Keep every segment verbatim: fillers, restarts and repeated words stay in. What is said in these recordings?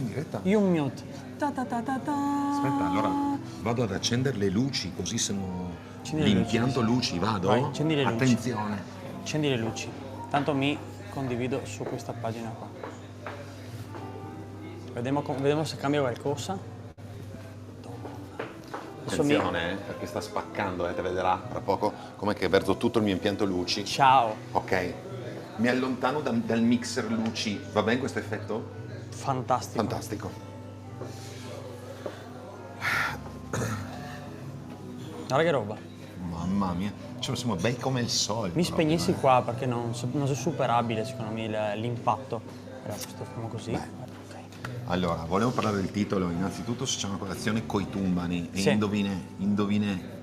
Diretta? You mute. Ta ta ta ta ta. Aspetta, allora vado ad accendere le luci, così siamo... Accendi le luci, L'impianto sì. Luci, vado? Vai, accendi le luci. Attenzione. Accendi le luci. Tanto mi condivido su questa pagina qua. Vediamo, co- vediamo se cambia qualcosa. Adesso mi- Attenzione, eh, perché sta spaccando, eh, te vedrà tra poco come che verzo tutto il mio impianto luci. Ciao. Ok. Mi allontano da- dal mixer luci. Va bene questo effetto? Fantastico. Fantastico. Guarda che roba. Mamma mia. Cioè, siamo bei come il solito. Mi spegnessi qua perché non, so- non è superabile secondo me il- l'impatto. Allora, questo famo così. Beh. Ok. Allora, volevo parlare del titolo. Innanzitutto, se c'è una colazione coi tumbani, e Sì. indovine, indovine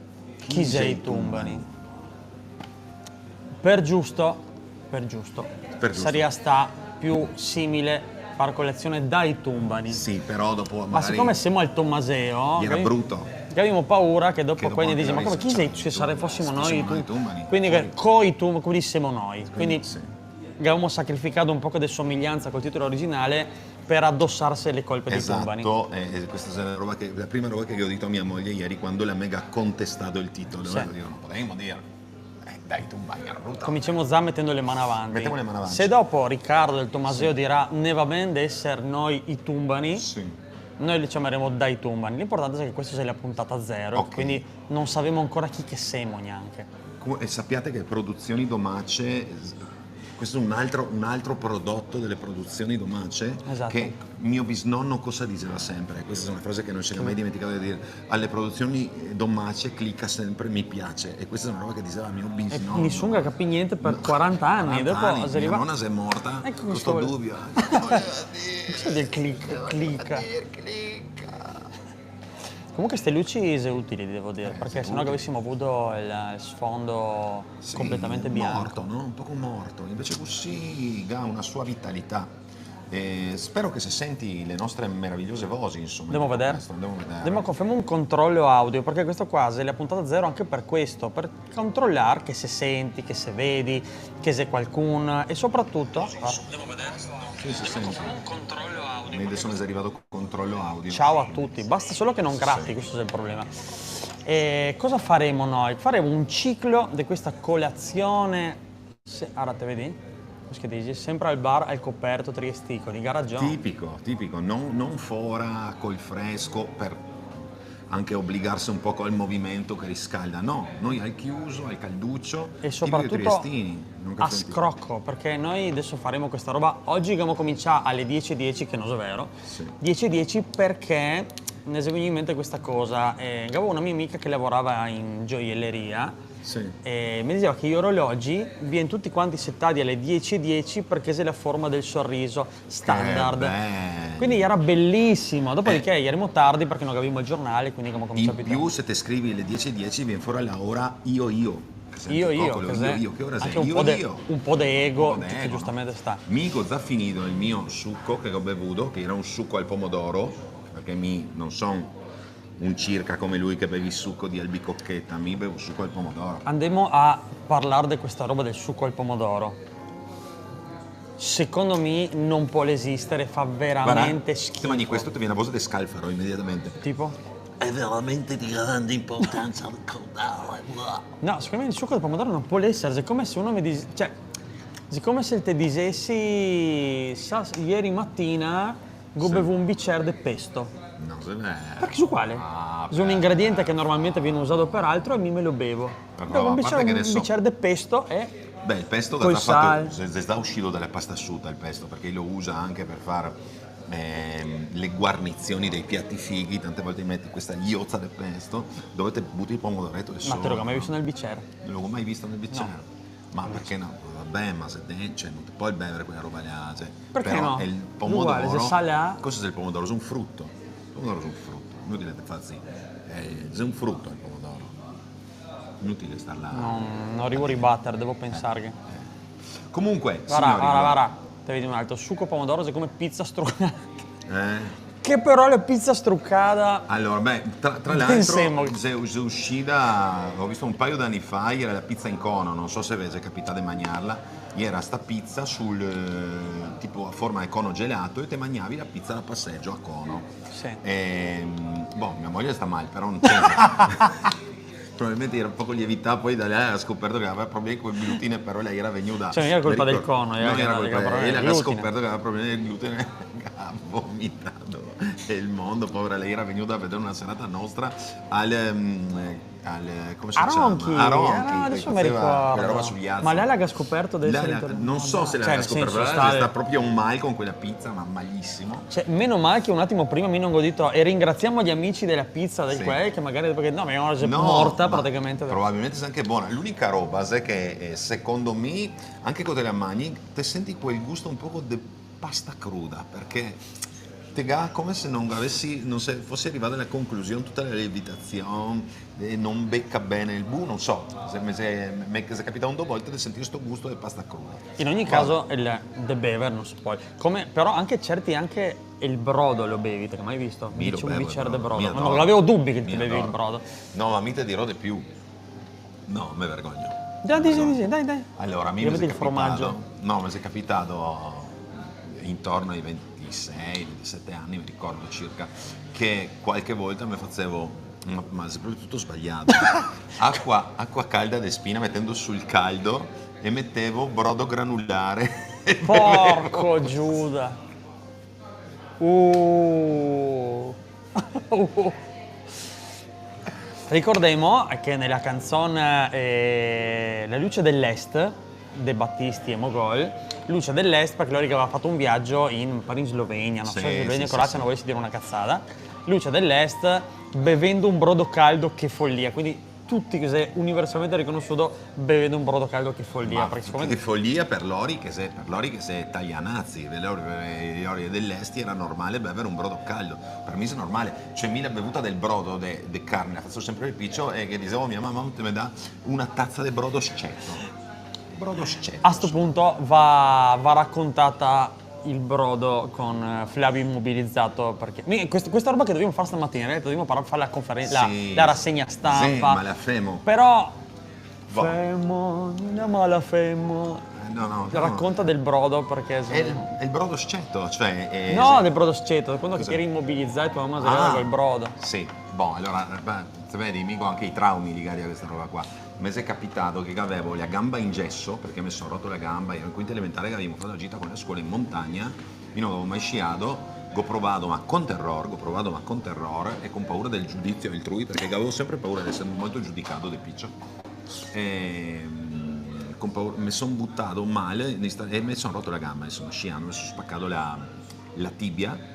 Chi xe i tumbani? Per giusto, per giusto, Per giusto. saria sta più simile par colazione dai tumbani. Sì, però dopo magari... Ma sicome semo al Tomaseo, Era che- bruto. Che gavemo paura che dopo Che dopo qualcuno dixe: "Ma magari come, chi se xe, ciama se sare tumbani. fosimo Sì, noi semo i tu-?" noi tumbani. Quindi Fuori. Coi tumbani, quindi semo noi. Quindi Sì. Gavemo sacrificà un poco de somiglianza col titolo originale per addosarse le colpe dei tumbani. Esatto, eh, eh, questa è la roba che, la prima roba che ghe go dito a mia moglie ieri quando la me ga contestà el titolo. Sì. Io digo, no podemo dir, eh, dai tumbani, era bruta. Cominciamo già mettendo le mani avanti. Mettiamo le mani avanti. Se dopo Riccardo del Tomaseo dirà: "Ne va ben de eser noi i tumbani", Sì. noi li ciamaremo dai tumbani. L'importante xe che questa xe la puntata zero, Ok. quindi non savemo ancora chi che semo gnanca. Come- e sappiate che Produzioni Domace, questo è un altro, un altro prodotto delle Produzioni Domace, Esatto. Che mio bisnonno cosa diceva sempre? Questa è una frase che non si è mai dimenticato di dire. Alle produzioni Domace clicca sempre "mi piace", e questa è una roba che diceva mio E bisnonno. nessuno ga capì gnente per quaranta anni, quaranta dopo anni, se riva... Mia nonna se è morta Ecco con questo sto dubbio. Questo del clic, clic. Clicca. Comunque ste luci xe utili, devo dire, Eh, perché sì, se no utili. Gavessimo avuto il, il sfondo Sì, completamente bianco. Morto, no? Un poco morto, invece così ha una sua vitalità. E spero che se senti le nostre meravigliose voci, insomma. Andemo a in vedere? Questo. Andemo a vedere. Andemo a femo un controllo audio, perché questo qua xe la puntata zero anche per questo, per controllar che se senti, che se vedi, che xe qualcun, e soprattutto... Sì, si sente. Un controllo audio. Vedi, adesso mi è arrivato controllo audio. Ciao a tutti, basta solo che non gratti, questo xe il problema. E cosa faremo noi? Faremo un ciclo di questa colazione, se, ara te vedi? Cosa che dici? Sempre al bar, al coperto, triestino, i ga ragion. Tipico, tipico, non, non fora col fresco per anche obbligarsi un poco al movimento che riscalda, no, noi al chiuso, al calduccio, E tipico soprattutto triestini, non a caffettino. Scrocco, perché noi adesso faremo questa roba. Oggi gavemo comincià alle dieci e dieci, che no xe vero. Sì. Dieci e dieci perché me xe vegnù in mente questa cosa. Eh, gavevo una mia amica che lavorava in gioielleria Sì. e me diceva che i orologi vien tuti quanti setati alle dieci e dieci perché xe la forma del sorriso standard. Che bel. Quindi era bellissimo. Dopodiché ieri tardi perché no gavemo il giornale, quindi gavemo comincià In più più, tardi. Se te scrivi alle dieci e dieci, vien fora la ora io, io. Senti, Io, io, Cocolo, che io, xe io, che ora anche xe? un Io, po' de, io. un po' de ego, Un po' de che ego, giustamente no? sta. Mi go già finito il mio suco che go bevuto, che era un suco al pomodoro, perché mi non son un circa come lui che bevi suco di albicocchetta, mi bevo suco al pomodoro. Andemo a parlar de questa roba del suco al pomodoro. Secondo me non pol esistere, fa veramente Guarda, schifo. Te magni questo, te vien la voce de Scalfaro immediatamente. Tipo? È veramente di grande importanza ricordare. No, secondo me il suco del pomodoro non pol esere, xe come se uno me dis-, cioè, xe come se te disesi, sa, ieri matina go bevuto un bicer de pesto. No, xe vero. Perché xe uguale. Ah, Xe un ingrediente che normalmente vien usà per altro e mi me lo bevo. Però, Bevo un a parte bicer, che un adesso bicer de pesto e... Beh, il pesto Col l'ha sal. fatto, xe, xe già uscito dalla pasta asciutta il pesto, perché lo usa anche per far ehm, le guarnizioni dei piatti fighi, tante volte metti questa liozza del pesto dove te butti il pomodoretto de sopra. Ma te lo ga mai visto nel bicer? Non l'ho mai visto nel bicer. Ma perché no? Vabbè, ma se te, cioè, non te puoi bevere quella roba là, cioè. Perché Però no? È il Uguale, pomodoro. Se sale a... Cosa xe il pomodoro? Xe un frutto. Il pomodoro xe un frutto. Inutile che te fazi. Eh, xe un frutto il pomodoro. Inutile star là. No, no rivo a ribater, devo pensarghe. Comunque, Vara, signori, vara, vara. Te vedi un altro. Suco pomodoro xe come pizza strugante. Eh? Che però la pizza strucada... Alora, beh, tra, tra l'altro, pensemo, xe, xe uscida, go visto un paio d'ani fa, iera la pizza in cono, no so se ve xe capità de magnarla, iera sta pizza sul, eh, tipo a forma de cono gelato e te magnavi la pizza da pasegio a cono. Sì. Ehm, boh, mia moglie sta mal, però no c'entra. Probabilmente iera un poco lievità, poi da là la ga scoperto che gaveva problemi col glutine, però la iera vegnuda... Cioè, no iera colpa del cono, no iera colpa del glutine. Ela la ga scoperto che gaveva problemi del glutine, ga vomitado el mondo, povera, la iera vegnuda a vedar una serata nostra al, ehm, al, come se ciama? A Ronchi. A Ronchi, ah, deso me ricordo. Quela roba sugli azi. Ma la la ga scoperto de esar intor-... No so se la ga scoperto, cioè, nel senso, xe stà proprio un mal con quela pizza, ma malissimo. Cioè, meno mal che un atimo prima mi no go dito, e ringraziamo gli amici della pizza del quel, che magari, parché no, ma ora xe morta praticamente. Probabilmente xe anche bona. L'unica roba xe che, eh, secondo mi, anche co te la magni, te senti quel gusto un poco de pasta cruda, parché te ga come se no gavesi, no se fose rivà a la conclusion tuta la lievitazion, e no beca ben el bu, no so, se me xe, me xe capità un do volte de sentir sto gusto de pasta cruda. In ogni caso, el, de bever no se pol. Come, però anche certi, anche el brodo lo bevi, te ga mai visto? Mi lo bevo el brodo, mi adoro. Mi adoro. No gavevo dubi che te bevi el brodo. No, ma mi te dirò de più. No, me vergogno. Dai, dai, dai, dai, dai. Alora, a mi me xe capità, no, me xe capità intorno ai ventisei, ventisete ani, me ricordo circa, che qualche volta me fasevo, ma, ma xe proprio tuto sbalià. Acqua, acqua calda de spina, metendo sul caldo e metevo brodo granulare. Porco Giuda! Uh. Ricordemo che nela canzon, eh, La luce dell'est de Battisti e Mogol, luce dell'est parché lori che gaveva fato un viajo in, mi par in Slovenia, no so se Slovenia o Croazia, no volesi dir una cazada, luce dell'est, bevendo un brodo caldo, che folia, quindi tuti, che xe universalmente riconosuo, bevendo un brodo caldo, che folia. Ma parché sicome che folia par lori che xe, par lori che xe talianazi, par lori, par lori de l'est iera normale bever un brodo caldo. Par mi xe normale, cioè mi la bevuta del brodo de, de carne la faso sempre de picio e che disevo a mia mama, "Te me dà una taza de brodo sceto." Brodo sceto. A sto punto va, va racontata el brodo con, eh, Flavio imobilizato, parché mi, quest-, questa roba che dovevimo far stamatina, in realtà dovevimo par-, far la conferenza, la, la rasegna stampa. Sì, ma la femo. Però femo, no, ma la femo. Eh, no, no, no. Raconta del brodo, parché xe... Xe el, xe el brodo sceto, cioè, eh, no, del brodo sceto, quando che te ieri imobilizà, tua mama xe rivada col brodo. Sì, bon, alora, beh, te vedi, mi go anche i traumi ligati a questa roba qua. Me xe capità che gavevo la gamba in geso, parché me so roto la gamba, iero in quinta elementare che gavevimo fato la gita co la scola in montagna, mi no gavevo mai scià, go provà, ma con terror, go provà, ma con terror e con paura del giudizio altrui, parché gavevo sempre paura de eser molto giudicà de picio. E, mm, con paura, me son butà mal, in sta-, e me son roto la gamba, insoma, sciando, me son spacà la, la tibia,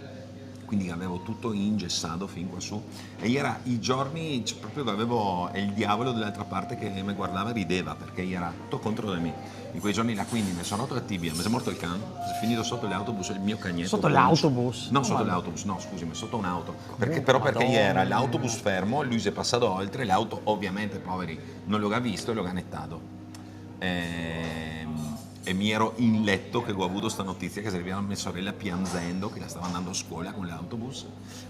quindi gavevo tuto ingesà fin qua su. E iera i giorni, cioè, proprio che gavevo el diavolo de l'altra parte che me guardava e rideva, parché iera tuto contro de mi. In quei giorni là, quindi, me son roto la tibia, me xe morto el can, xe finì soto l'autobus el mio cagneto. Soto l'autobus? No, soto l'autobus, no, scusime, soto un auto. Parché, però parché iera l'autobus fermo, lu xe pasà oltre, l'auto ovviamente, poveri, no lo ga visto e lo ga netà. Ehm, e mi iero in leto che go avuto sta notizia che xe rivà me sorela pianzendo, che la stava ndando a scola con l'autobus.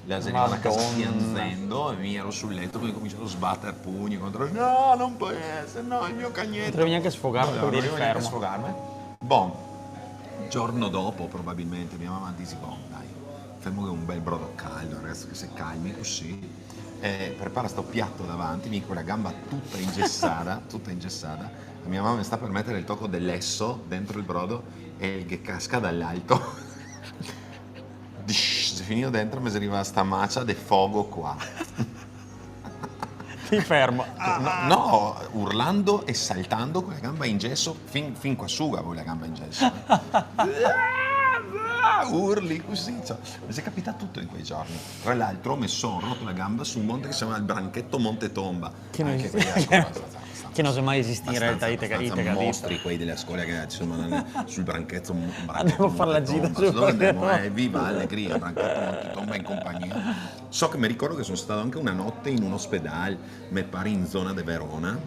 La xe rivà a casa pianzendo e mi iero sul leto, quindi go cominsià a sbater pugni contro, "No, no pol eser, no, el mio cagneto." No te rivi gnanca a sfogarte, no, no rivi gnanca a sfogarme. Bon, giorno dopo, probabilmente, mia mama dise, "Bon, dai, femo un bel brodo caldo, adeso che se calmi cusì." E prepara sto piato davanti, mi co la gamba tuta ingesada, tuta ingesada. E mia mama me sta par meter el toco de leso dentro el brodo e el ghe casca da l'alto. Dish, xe finì dentro, me xe rivà sta macia de fogo qua. Ti fermo. No, no, urlando e saltando co la gamba in geso, fin, fin qua su gavevo la gamba in geso. Urli cusì, cioè, me xe capità tuto in quei giorni. Tra l'altro me son roto la gamba su un monte che se ciama el Brancheto Monte Tomba. Che no esiste. Anche quei a scola, abbastanza, che no xe mai esistì in realtà, i te ga-, i te ga dito. Abbastanza mostri quei dela scola che, insoma, ndar sul Brancheto, Brancheto Monte Tomba. Ndemo a far la gita sul Brancheto. Dove ndemo? Eh, viva, alegria, Brancheto Monte Tomba in compagnia. So che me ricordo che son stà anche una note in un ospedal, me pare in zona de Verona,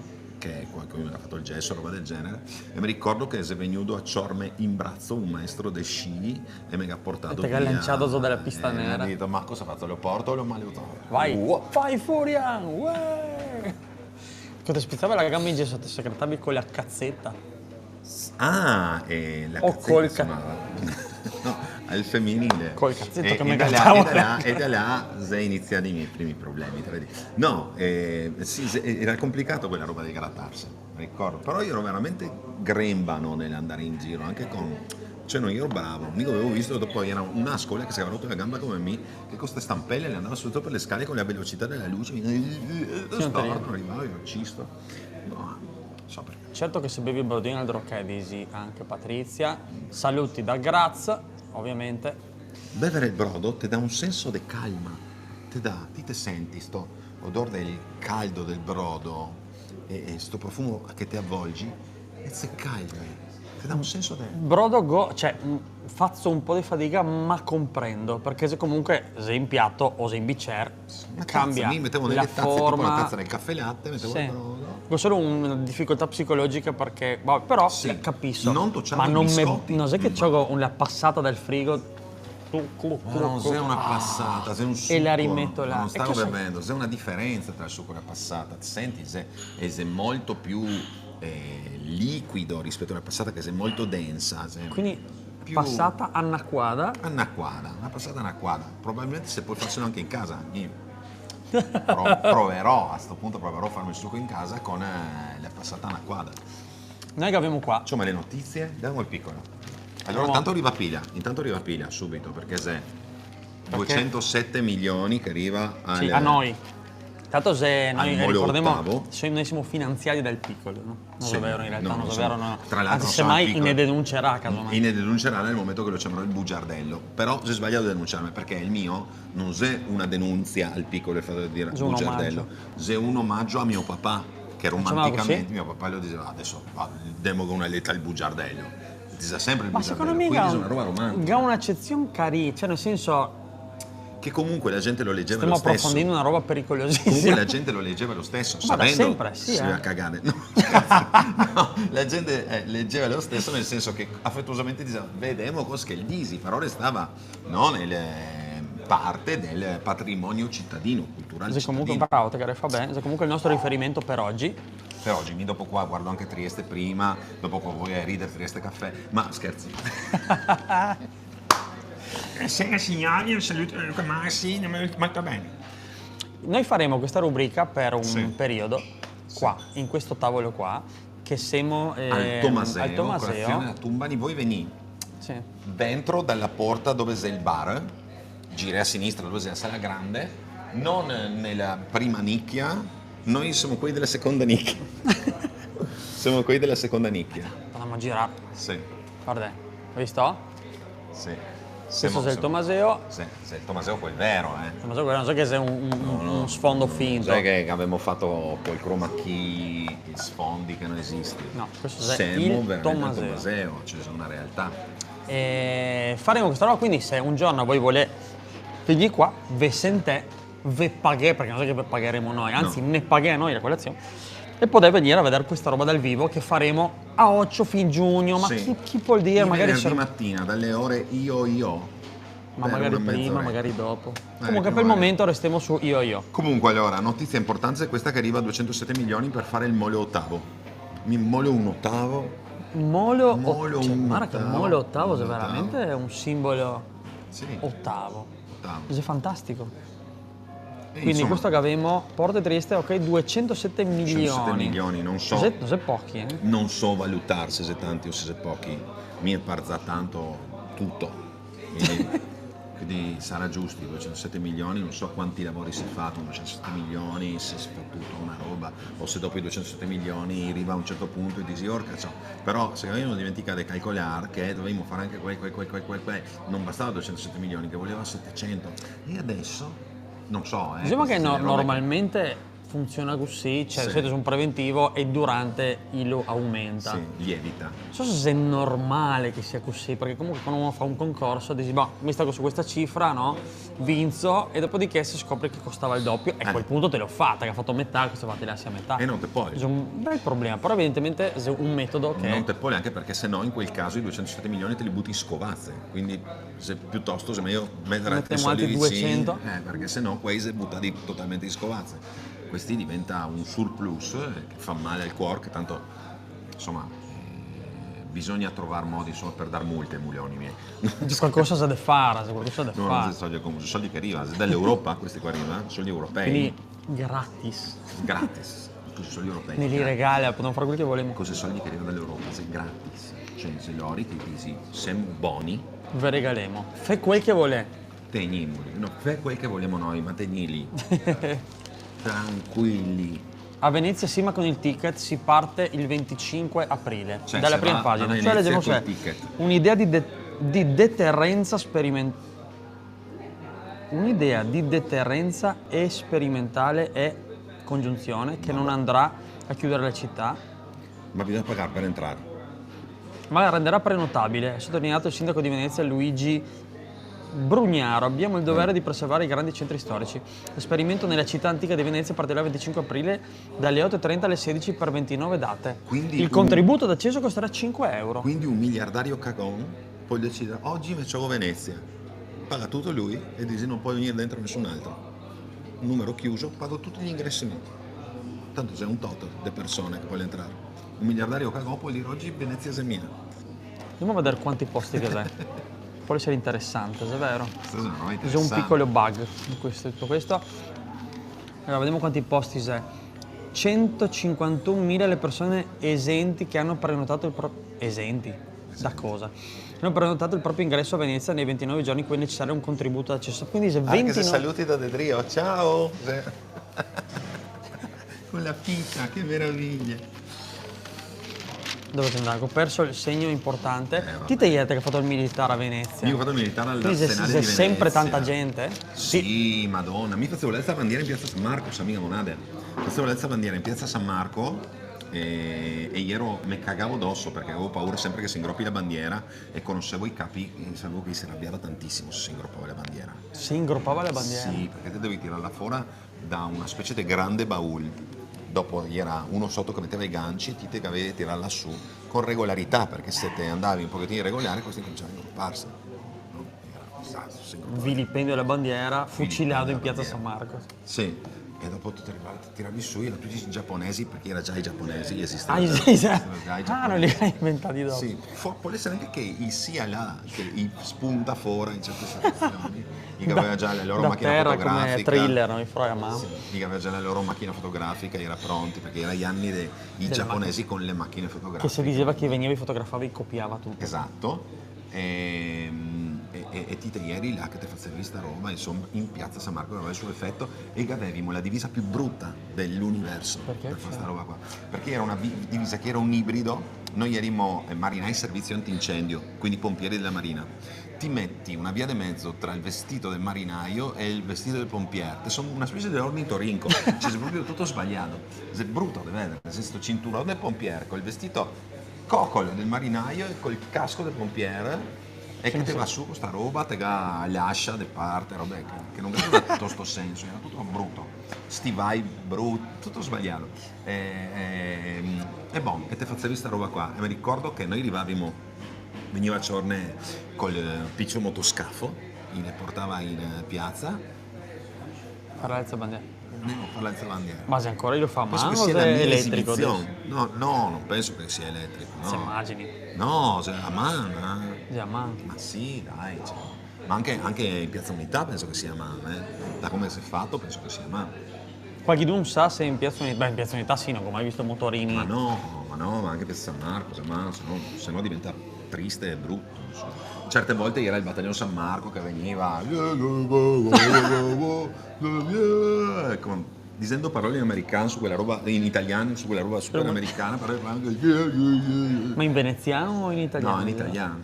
che qualcuno ghe ga fato el geso, roba del genere, e me ricordo che xe vegnuo a ciorme in braso un maestro de sci e me ga portà via. E te ga lancià zo dela pista nera. E me ga dito: "Ma cosa fazo, lo porto o lo mando?" Vai, uè. Fai furian, uè! Cosa te spizava la gamba in geso, te secretavi co la cazeta? Ah, eh, la cazeta, col ca- insoma. No, al feminile. Col cazeto. E, che me grattavo. E da là, e da là xe iniziai i me primi problemi, te vedi. No, eh, sì, xe, era complicà quela roba del gratarse, me ricordo. Però mi ero veramente grembano nel andar in giro, anche con, cioè, no ero bravo. Mi gavevo visto, dopo gera una scola che se gera roto la gamba come mi, che co ste stampele le andava su e zo par le scale co la velocità dela luce, eh, eh, eh, sì, storto, no rivavo, ero cisto. No, no so perché. Certo che se bevi brodin al Droché, disi anche Patrizia. Saluti da Graz, ovviamente. Bever el brodo te dà un senso de calma, te dà, ti te senti sto odor del caldo del brodo e, e sto profumo che te avolgi e te calmi, te dà un senso de... Brodo go-, cioè, mm, fazo un po' de fadiga, ma comprendo, parché xe comunque, xe in piato o xe in bicer, ma cambia la forma. Mi metevo nele taze, tipo la taza del cafè latte, metevo el brodo. Sì. Go solo una dificoltà psicologica parché, boh, però capiso. Sì. No tociamo i biscoti, ma no xe che ghe xe una pasata dal frigo, clu, clu, clu, clu. Ma no xe una pasata, xe un suco. E la rimeto là. Ma no stavo bevendo, xe una diferensa tra el suco e la pasata. Te senti, xe, xe molto più, eh, liquido rispeto a la pasata, che xe molto densa, xe più... Quindi pasata anacuada. Anacuada, una pasata anacuada. Probabilmente se pol farselo anche in casa, mi pro-, proverò, a sto punto proverò a farme el suco in casa con, eh, la pasata anacuada. Noi che gavemo qua? Insoma, le notizie, demo el picolo. Alora, intanto riva Pila, intanto riva Pila subito, parché xe duecentosete milioni che riva al... Sì, a noi. Tanto se noi, ricordemo, se noi semo finanziari dal picolo, no? No xe vero, in realtà no xe vero, no. Tra l'altro, anzi, semmai i ne denuncerà, casomai. I ne denuncerà nel momento che lo ciamerò el bugiardello. Però xe sbalià denunciarme, parché el mio no xe una denunzia al picolo, el fato de dir bugiardello. Xe un omagio a mio papà, che romanticamente mio papà lo diseva, deso, va, demo una leta al bugiardello. Dise sempre el bugiardello, quindi xe una roba romantica. Ma secondo me ga un'acezion cari-, cioè, nel senso, che comunque la gente lo legeva lo stesso. Stemo aprofondendo una roba pericolosisima. Comunque la gente lo legeva lo stesso, ma da sempre, sì, eh. Savendo se doveva cagare. No, scherzo. No, la gente, eh, legeva lo stesso, nel senso che afettuosamente diceva: "Vedemo cosa che el disi", però restava, no, nel, eh, parte del patrimonio citadino, culturale citadino. Sì, comunque, bravo, te ghe fa ben, xe comunque el nostro riferimento per ogi. Per ogi, mi dopo qua vardo anche Trieste Prima, dopo qua voi a rider Trieste Caffè, ma scherzi. Eh, sera, signori, un saluto da Luca Masi, molto ben. Noi faremo questa rubrica per un periodo, qua, in questo tavolo qua, che semo, eh, al Tomaseo, al Tomaseo. Colazione a Tumbani, voi venì dentro dala porta dove xe el bar, girè a sinistra dove xe la sala grande, no nela prima nichia, noi semo quei dela seconda nichia. Semo quei dela seconda nichia. Andemo a girar. Sì. Varda, visto? Sì. Questo xe el Tomaseo. Sì, xe el Tomaseo quel vero, eh. Tomaseo quel vero, no xe che xe un, un, un sfondo finto. No, no, no xe che gavemo fato col chroma key i sfondi che no esiste. No, questo xe el Tomaseo. Semo veramente el Tomaseo, cioè, xe una realtà. E faremo questa roba, quindi se un giorno voi volè vegnir qua, ve sentè, ve paghè, parché no xe che ve pagheremo noi, anzi, ne paghè a noi la colazion, e podè vegnir a veder questa roba dal vivo che faremo a ocio fin giugno, ma chi, chi pol dir, magari... Sì. Venerdì matina, dale ore io, io, ma magari prima, magari dopo. Eh, comunque, per el momento restemo su io, io. Comunque, alora, notizia inportante xe questa che riva a duecentosete milioni per fare el molo otavo. Mi molo un otavo. Molo, cioè, varda che molo otavo xe veramente un simbolo. Sì. Otavo. Otavo. Xe fantastico. E quindi insoma, questo che gavemo, Porta Trieste, ok, duecentosete milioni. Duecentosete milioni, no so. No xe, no xe pochi, eh. No so valutar se xe tanti o se xe pochi. Mi me par za tanto tuto. Quindi, quindi sarà giusto, duecentosete milioni, no so quanti lavori se fa con duecentosete milioni, se se fa tuto una roba, o se dopo i duecentosete milioni riva a un certo punto e disi: "Orca, ciò." Però se gavemo dimenticà de calcolar che dovevimo far anche quel, quel, quel, quel, quel, quel, no bastava duecentosete milioni, che voleva setecento. E adeso, no so, eh, disemo che no, normalmente funziona cusì, cioè, sì, de solito xe un preventivo e durante i lo aumenta. Sì, lievita. No so se xe normale che sia cusì, parché comunque quando uno fa un concorso, disi, "Boh, mi stago su questa cifra, no? Vinzo", e dopodiché se scopre che costava el dopio, e a quel punto te lo fa, te ga fato metà, cosa fa, te lasi a metà? E no te pol. Xe un bel problema, però evidentemente xe un metodo che... No te pol, anche parché se no in quel caso i duecentosete milioni te li buti in scovaze, quindi xe piutosto, xe mejo meter altri soldi vicini, eh, parché se no quei xe butadi totalmente in scovaze. Questi diventa un surplus, eh, che fa mal al cuor, che tanto, insoma, eh, bisogna trovar modi, insoma, per dar multe ai mulioni miei. Qualcosa se ga de far, qualcosa se ga de far. No, no xe soldi, come, xe soldi che riva, xe da l'Europa, questi qua riva, eh, soldi europei. Quindi gratis. Gratis. Questi soldi europei. Ne li regala, podemo far quel che volemo. Questi soldi che riva da l'Europa, xe gratis. Cioè, xe lori che disi, "Semo boni. Ve regalemo. Fe quel che volè." Tegnimoli. No, fe quel che volemo noi, ma tegnili. Tranquili. A Venezia sì, ma con il ticket si parte il venticinque aprile. Cioè, dalla prima pagina. Cioè, leggiamo, cioè, un'idea di de-, di deterrenza sperimen-, un'idea di deterrenza e sperimentale è congiunzione che non andrà a chiudere la città. Ma bisogna pagar per entrar. Ma la renderà prenotabile, ha sottolineato il sindaco di Venezia Luigi Brugnaro. "Abbiamo il dovere di preservare i grandi centri storici. L'esperimento nella città antica di Venezia partirà il venticinque aprile dalle otto e trenta alle sedici per ventinove date. Quindi il contributo d'accesso costerà cinque euro." Quindi un miliardario cagon pol decidar, "Ogi me ciogo Venezia." Paga tuto lui e disi, "No pol vegner dentro nesun altro." Un numero chiuso, pago tuti i ingresi mi. Tanto xe un tot de persone che pol entrar. Un miliardario cagon pol dir, "Ogi Venezia xe mia." Ndemo a vedar quanti posti che xe. Pol eser interesante, xe vero? Questo xe un pico bug in questo, tuto questo. Alora, vedemo quanti posti xe. Centocinquantunomila le persone esenti che hanno prenotato il pro-, esenti? Da cosa? Hanno prenotato il proprio ingresso a Venezia nei ventinove giorni in cui è necessario un contributo d'accesso. Quindi xe... Ah, che se ventinove saluti da de drio, ciao! Con la pizza, che meraviglia! Dove xe ndà? Go perso el segno importante. Eh, vabè. Ti te ieri che ga fato el militar a Venezia? Mi go fato el militar al Arsenale de Venezia. Quindi xe, xe sempre tanta gente? Sì, Madona. Mi fasevo l'alza bandiera in piaza San Marco, sa miga monade. Fasevo l'alza bandiera in piaza San Marco e, e iero, me cagavo doso parché gavevo paura sempre che se ingropi la bandiera e conosevo i capi, e savevo che i se rabiava tantisimo se se ingropava la bandiera. Se ingropava la bandiera? Sì, parché te dovevi tirarla fora da una specie de grande baul. Dopo iera uno soto che meteva i ganci e ti te gavevi da tirarla su con regolarità, parché se te andavi un pochetin iregolare, questi cominciava a ingroparse. No? Iera un disastro, se ingropava. Vilipendio della bandiera, fucilato in piazza San Marco. Sì, e dopo ti tiravi, tiravi su, iera tuti giaponesi, parché iera già i giaponesi, i esisteva già. Ah, sì, sì. Iera già i giaponesi. Ah, no li ga inventati dopo. Sì, fo-, pol eser anche che i sia là che i spunta fora in certe situazioni. I gaveva già la loro machina fotografica. Da tera, come Thriller, no? I froi a man. Sì, i gaveva già la loro machina fotografica, i iera pronti, parché iera i ani de, i giaponesi con le machine fotografiche. Che se diseva che i vegneva fotografà, i copiava tuto. Esato. E, e, e, e ti te ieri là che te fasevi sta roba, insoma, in piaza San Marco, che gaveva el so efeto, e che gavevimo la divisa più bruta de l'universo per far sta roba qua. Parché iera una vi-, divisa che iera un ibrido, noi ierimo, eh, marinai servizio antincendio, quindi pompieri della marina. Ti meti una via de mezo tra el vestito del marinaio e el vestito del pompier. Te son una specie de ornitorinco, cioè, xe proprio tuto sbalià. Xe bruto de vedar, xe sto cinturon de pompier col vestito cocolo del marinaio e col casco del pompier, e che te va su co sta roba, te ga l'ascia de parte, robe che, che no ga tuto sto senso, iera tuto bruto. Stivai bruti, tuto sbalià. E, e, e bon, e te fasevi sta roba qua. E me ricordo che noi rivavimo, vegniva el ciorne col, eh, picio motoscafo, i le portava in, eh, piaza. Far l'alza bandiera. No, far l'alza bandiera. Ma xe ancora, i lo fa a man o xe eletrico deso? No, no, no penso che sia eletrico, no. Se imagini. No, xe a man, eh. Xe a man. Ma sì, dai, cioè. Ma anche, anche in Piazza Unità penso che sia a man, eh. Da come xe fato penso che sia a man. Qualchidun sa se in Piazza Unità, beh, in Piazza Unità sì, no go mai visto motorini. Ma no, ma no, ma anche Piazza San Marco, se, ma se no, se no diventa triste e bruto, insoma. Certe volte iera el bataglion San Marco che vegniva, eco, disendo parole in american su quela roba, in italian su quela roba super americana, però... Ma in venezian o in italian? No, in italian.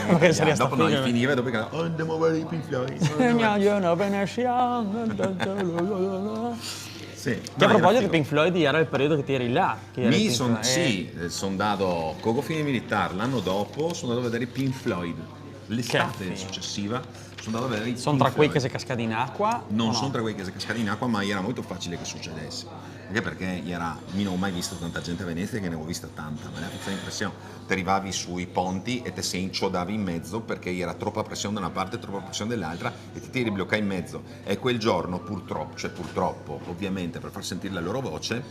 Parché saria sta... Dopo no, i finiva e dopo i cantava, "Oh, ndemo a vedar i Pink Floyd." Venezian. Sì. Che a proposito di Pink Floyd, iera el periodo che ti ieri là. Che ieri Mi Pink son, Floyd, eh. Sì, eh, son ndato co confine militare l'ano dopo, son ndato a vedar i Pink Floyd. L'estate Che figo. Sucesiva son ndato a vedar i Pink Floyd. Son tra quei che xe cascati in acua? Non o no? Son tra quei che xe cascati in acua, ma iera molto facile che sucedese. Anche perché iera, mi no go mai visto tanta gente a Venezia, che ne go vista tanta, ma la fa impresion. Te rivavi sui ponti e te se inciodavi in mezo perché iera tropa presion da na parte e tropa presion da l'altra e ti te eri blocà in mezo. E quel giorno, purtroppo, cioè purtroppo, ovviamente per far sentir la loro voce,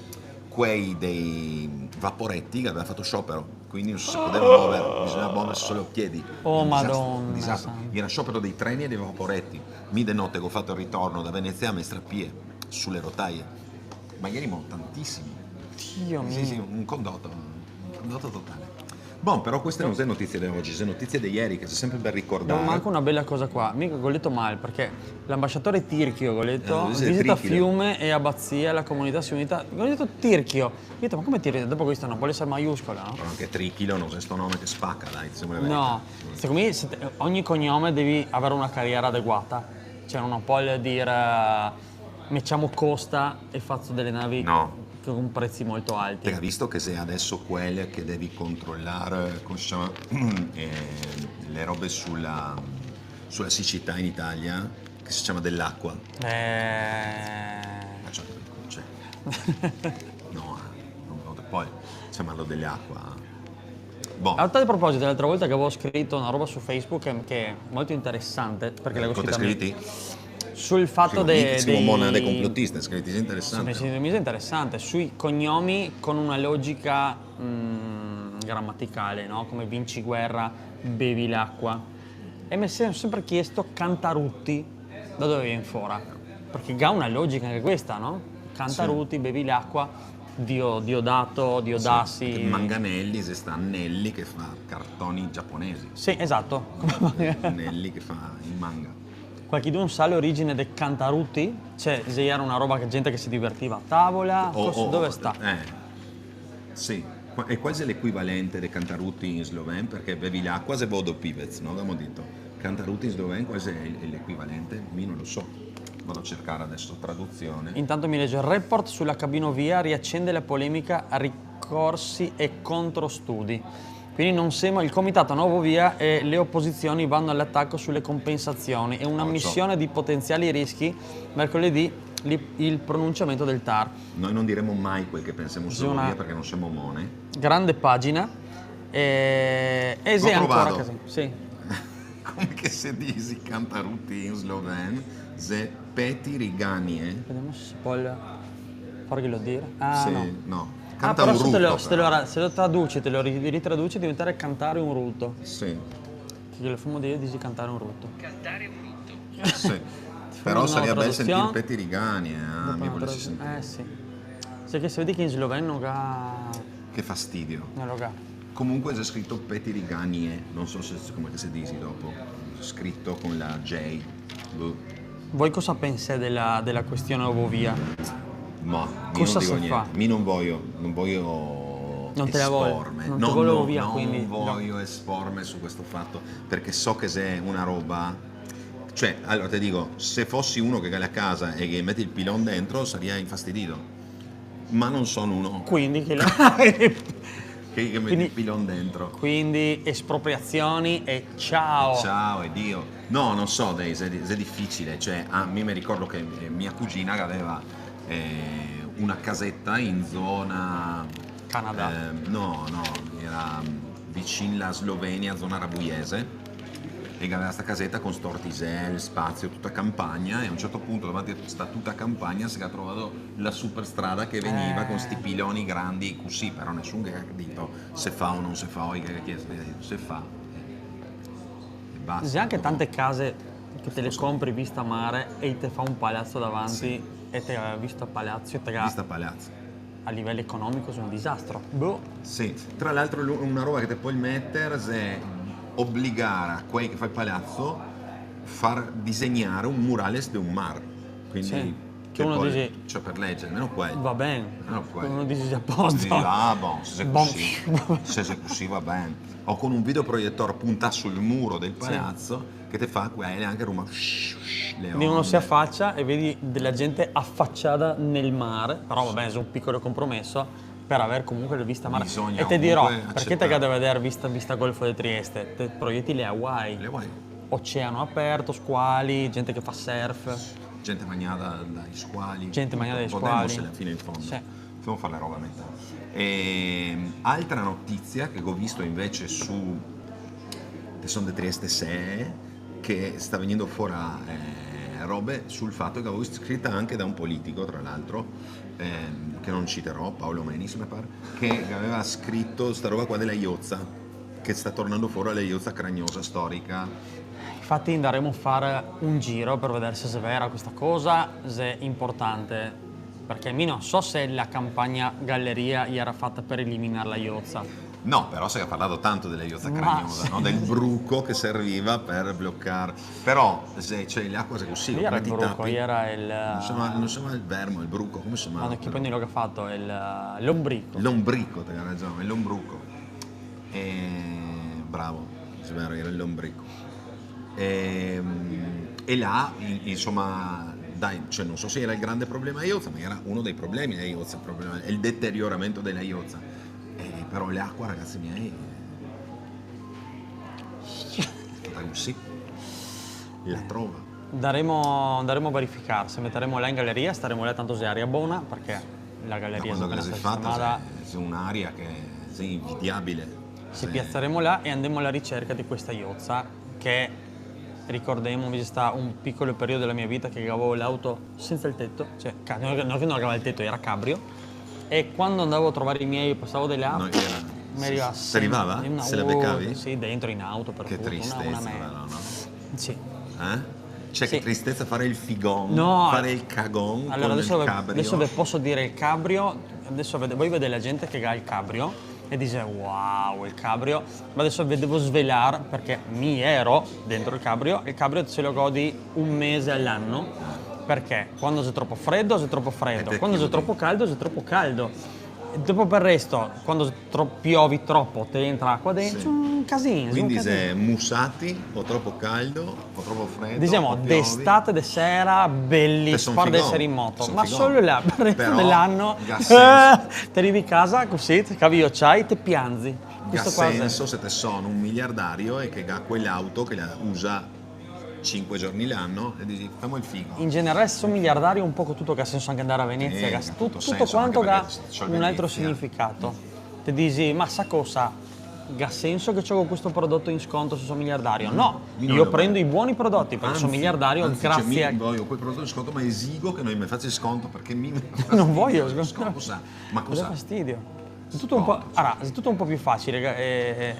quei dei vaporeti che gaveva fato sciopero, quindi non si poteva muovere, bisognava muoversi solo a piedi. Oh, Un disastro, Madonna un disastro. santa. Iera sciopero dei treni e dei vaporeti. Mi de note che go fato el ritorno da Venezia a Mestrapie, sule rotaie. Ma ierimo tantisimi. Dio mio. Sì, sì, un condoto, un condoto totale. Bon, però queste no xe notizie de ogi, xe notizie de ieri, che xe sempre ben ricordar. Go anca na bela cosa qua. Mi go leto mal, perché l'ambasciatore Tirchio, go leto, Eh, dixe visita Trichio. Fiume e Abazia, la comunità si è unita. Go leto Tirchio. Go dito, ma come Tirchio? Dopo questo no pol eser maiuscola, no? Però anche Trichilo no xe sto nome che spaca, dai, diciamo la verità. No, secondo me se te- ogni cognome devi aver na cariera adeguata. Cioè, no pol dir, eh, me ciamo Costa e fazo dele navi No. con prezzi molto alti. Te ga visto che xe adeso quel che devi controlar, come se ciama, eh, le robe sula, sula sicità in Italia, che se ciama Dell'Acqua? Eh, Ma ciò, cioè, no, eh, no, no, poi ciamarlo Dell'Acqua. Bon. A tal proposito, l'altra volta che gavevo scrito na roba su Facebook che, che xe molto interesante, perché l'avevo Cosa te scrita mi, scriviti? sul fato Sì, de, mica semo dei- monade complotiste, scriviti, xe interesante. Sì, sì, mi xe interesante, sui cognomi con una logica, mm, gramaticale, no? Come Vinciguerra, Bevilacqua. E me son sempre chiesto Cantarutti da dove vien fora? Perché ga una logica anche questa, no? Cantarutti, Bevilacqua, Dio, Diodato, Diodasi. Sì, Manganelli, xe sta Nelli che fa cartoni giaponesi. Sì, esatto. Nelli che fa i manga. Qualchedun sa l'origine de Cantarutti? Cioè, se iera una roba che gente che se divertiva a tavola? O- Cosa- o- dove o- sta? Eh, sì. Qua- E qual xe l'equivalente de Cantarutti in sloven? Perché Bevilacqua xe vodopivec, no? Gavemo dito. Cantarutti in sloven qual xe el- l'equivalente? Mi no lo so. Vado a cercar adeso traduzion. Intanto mi legge: report sulla cabinovia riaccende la polemica ricorsi e controstudi. Quindi non semo, il comitato Nuovovia e le opposizioni vanno all'attacco sulle compensazioni e una Oh, ciò. missione di potenziali rischi mercoledì, li- il pronunciamento del tar. Noi non diremo mai quel che pensiamo su Bisogna- Nuovovia perché non siamo mone. Grande pagina. E, e Go xe ancora trovà. Così. Sì. Come che se disi Cantarutti in sloven? Xe Peti Riganie. Vediamo se si può farglielo dire. Ah, Sì, no. no. Ah, Canta però un se te, lo, ruto, se te lo però. ra- se lo traduci, te lo ri- ritraduci, diventare cantare un ruto. Sì. Che lo famo dire, disi cantare un ruto. Cantare un ruto. Sì. Però Una saria bel traduzione. sentir Peti Riganie, eh, mi volevo sentir. Eh sì. Xe che se vede che in sloven no ga... Che fastidio. No lo ga. Comunque xe scrito Peti Riganie, non so se, come che se disi dopo. Scrito con la J. Boh. Voi cosa pensate della, della questione Nuovovia? Ma mi Cosa non digo se niente. fa? Mi non voglio, non voglio Non te la vuoi? esporme. Non No, te volevo no, via, non quindi, no. Voglio esporme su questo fatto, perché so che xe una roba, cioè, allora te digo, se fossi uno che ga la casa e che mette il pilon dentro, saria infastidito. Ma non sono uno Quindi che la... che, che mette Quindi- il pilon dentro. Quindi espropriazioni e ciao. Ciao e Dio. No, non so, dai, xe, xe difficile. Cioè, a mi me ricordo che, eh, mia cugina che aveva, eh, una casetta in zona... Canada. Ehm, no, no, iera, mm, vicin la Slovenia, zona Rabuiese, e che aveva sta caseta con sto ortisel, spazio, tuta campagna, e a un certo punto davanti a sta tuta campagna se ga trovà la superstrada che vegniva Eh. con sti piloni grandi cusì, però nesun che ga dito se fa o non se fa, o che, che se fa. E basta. Xe anche No? tante case che te le compri vista mare e te fa un palazzo davanti e te ga vista palazzo e te ga... Vista palazzo. A livello economico xe un disastro. Boh. Sì, tra l'altro lu- una roba che te pol meter xe obligar a quei che fa el palazzo far disegnare un murales de un mar. Quindi Sì. Che uno dixe, cioè, per leger, almeno quel. Va ben. Almeno quel. Uno dixe, "A posto." Dixe, "Ah, bon, se xe cusì, se xe cusì va ben." O con un videoproietor puntà sul muro del palazo, che te fa quele anche ruma, le onde. Quindi uno se afacia e vedi dela gente afaciada nel mare, però va ben, xe un picolo compromeso per aver comunque la vista al mare. Bisogna comunque acetar. E te dirò, parché te ga da veder vista, vista Golfo de Trieste? Te proieti le Hawaii. Le Hawaii. Oceano aperto, squali, gente che fa surf. Gente magnada dai squali. Gente magnada dai squali. Godemosela fino in fondo. Sì. Femo far la roba a metà. Ehm, altra notizia che go visto invece su, che son de Trieste Se, che sta vegnendo fora, eh, robe sul fato che gavevo visto scrita anche da un politico, tra l'altro, ehm, che non citerò, Paolo Menis, me par, che gaveva scrito sta roba qua dela Ioza, che sta tornando fora la Ioza Cragnosa storica. Infati andaremo a far un giro per veder se xe vera questa cosa, xe importante, parché mi no so se la campagna Galleria iera fata per eliminar la Ioza. No, però se ga parlà tanto dela Ioza Cragnosa, no? Del bruco che serviva per blocar. Però se, cioè, l'acua xe cusì, iera el bruco, iera el... No se ciama, no se ciama el vermo, el bruco, come se ciama? Quando che poi lo ga fato el, eh, lombrico. Lombrico, te ga ragion, el lombruco. Eh, bravo, xe vero, iera el lombrico. Ehm, e là, in-, insoma, dai, cioè, no so se iera el grande problema dela Ioza, ma iera uno dei problemi dela Ioza, el problema, el deterioramento dela Ioza. Eh, però l'acua, ragasi miei, xe stata cusì. La trova. Ndaremo, ndaremo a verificar, se metaremo là in galeria, staremo là, tanto xe aria bona, parché la galeria xe apena stata sistemada. Ma quando che la xe fata, xe, xe un'aria che xe invidiabile. Se piazaremo là e andemo ala ricerca de questa Ioza, che, ricordemo, mi xe stà un picolo periodo dela mia vita che gavevo l'auto senza el teto, cioè, ca-, no, no che no gaveva el teto, iera cabrio, e quando andavo a trovar i miei, pasavo de là, no, iera, me rivava, se, se rivava? Se la becavi? Sì, dentro in auto, par fortuna, una merda. Che tristesa, però, no? Sì. Eh? Cioè, che tristesa far el figon, far el cagon con el cabrio. Alora, deso ve, deso ve poso dir el cabrio, deso ve-, voi vedè la gente che ga el cabrio e dixe, "Wow, el cabrio." Ma deso ve devo svelar, parché mi iero dentro el cabrio, el cabrio te se lo godi un mese al'ano, parché quando xe tropo fredo, xe tropo fredo, quando xe tropo caldo, xe tropo caldo. E dopo, par el resto, quando xe tro-, piovi tropo, te entra acua dentro, sì, xe un casin, xe un casin. Quindi xe musati, o tropo caldo, o tropo fredo, o piovi. Disemo, d'estate, de sera, beli, par esar in moto. Ma solo là, par el resto de l'ano, te rivi casa cusì, te cavi i ociai, te pianzi. Questo qua xe. Ga senso se te son un miliardario e che ga quel'auto che la usa cinque giorni l'ano e dixi, "Femo el figo." In general, se son miliardario, un poco tuto ga senso, anche andar a Venezia, eh, ga tuto senso, anche parché se te ciol Venezia. Ga un altro significato. Te dixi, "Ma sa cosa? Ga senso che giogo questo prodoto in sconto se son miliardario?" No, mi no, mi prendo i buoni prodoti, parché son miliardario, anzi, cioè, grazie a... Mi voio quel prodoto in sconto, ma esigo che no i me facia sconto, parché mi... No voio sconto. Cosa? Ma cosa? Cosa fastidio. Xe tuto un po', sconto, alora, xe tuto un po' più facile, eh, eh,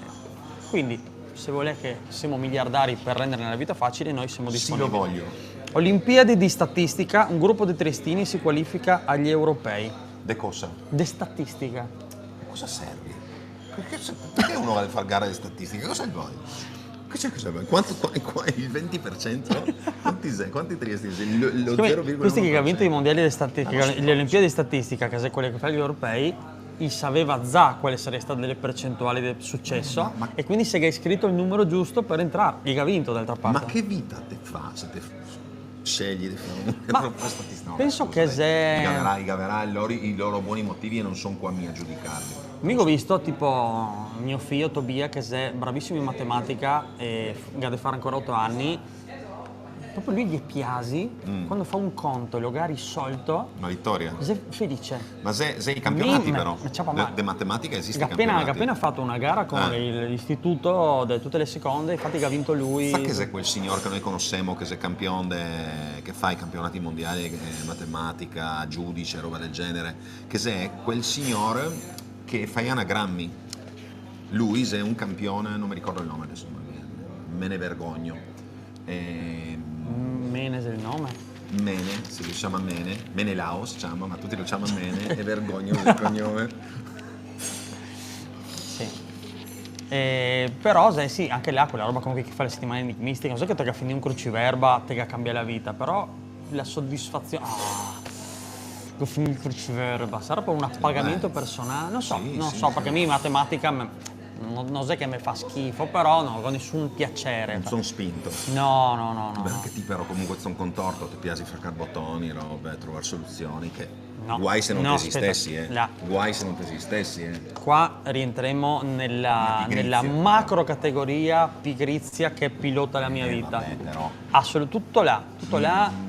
quindi, se volè che semo miliardari par rendere la vita facile, noi semo disponibili. Sì, lo voio. Olimpiadi de statistica, un grupo de triestini se qualifica ai europei. De cosa? De statistica. A cosa serve? Parché se, parché uno va a far gara de statistica? Cosa voio? Cosa, cosa voio? Quanto, qua, qua, el venti par sento? Quanti xe? Quanti triestini xe? Lo, lo zero virgola uno par sento. Sicome questi che ga vinto i mondiali de statistica, le Olimpiadi de statistica, che xe quele che fa i europei, i saveva za quale saria stata dele percentuali de suceso, ma, ma, e quindi se ga iscrito el numero giusto par entrar, i ga vinto, d'altra parte. Ma che vita te fa se te f-, scegli de far un... Ma penso che xe... I gaverà, i gaverà i loro, i loro boni motivi e no son qua mi a giudicarli. Mi go visto, tipo, mio fio Tobia, che xe bravisimo in matematica e f-, ga de far ancora oto ani, proprio lui ghe piasi, quando fa un conto e lo ga risolto, una vitoria, xe felice. Ma xe, xe i campionati, però. Mi me, me ciapa mal. De, de matematica esiste i campionati? Ga apena, ga apena fato una gara con el, l'istituto de tute le seconde, infati ga vinto lui. Sa che xe quel signor che noi conosemo, che xe campion de, che fa i campionati mondiali, eh, matematica, giudice, roba del genere, che xe quel signor che fa i anagrammi. Lui xe un campion, no me ricordo el nome deso, ma me, me ne vergogno. Ehm, Mene xe el nome? Mene, sì, se ciama Mene, Menelao se ciama, ma tuti lo ciama Mene, e vergogno el cognome. Sì. Eh, però, sai, sì, anche là quela roba comunque che fa le setimane enigmistiche, no so che te ga finì un cruciverba, te ga cambià la vita, però la sodisfazion, ah, Go finìo el cruciverio, basta, era proprio un apagamento personale. Non so, sì, non so, perché a mi matematica me, no, no xe che me fa schifo, però no go nessun piacere. Non son spinto. No, no, no, no. Beh, anche ti però comunque son contorto, te piasi fracar botoni, robe, trovar soluzioni che... No, guai se non te esistessi, eh. Guai se non te esistessi, eh. Qua rientremo nella, nella macro categoria pigrizia che pilota la mia vita. Eh, vabbè, però. Assolut-, tutto là, tutto là.